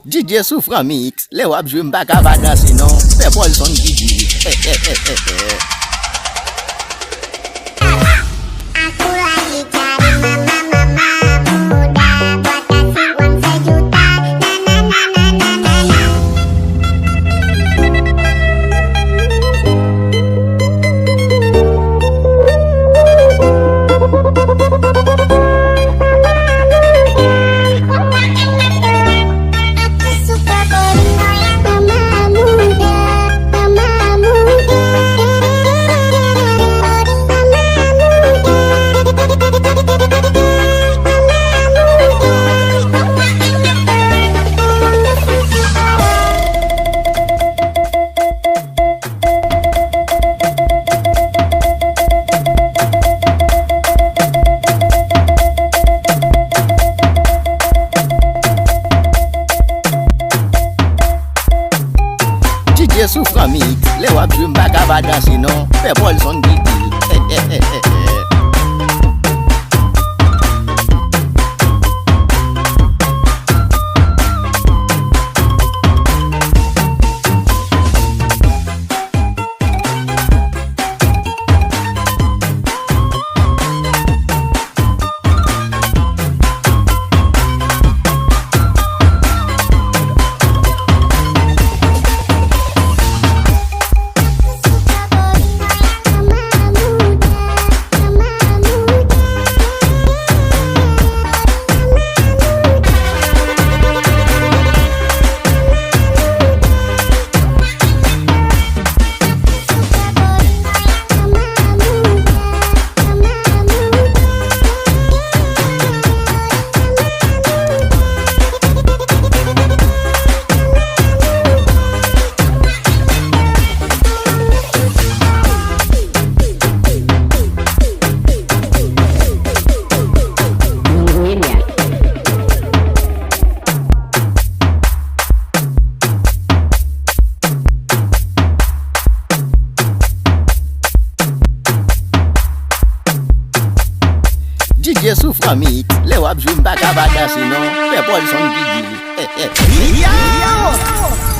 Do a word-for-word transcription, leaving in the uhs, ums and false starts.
D J Soufran Mix, lè w ap jwe m pa ka pa danse non. Fè Paulson Didi. D J Soufran Mix, lè w ap jwe m pa ka pa danse non. Fè Paulson Didi. D J Soufran Mix, lè w ap jwe m pa ka pa danse non. Fè Paulson Didi. Yo!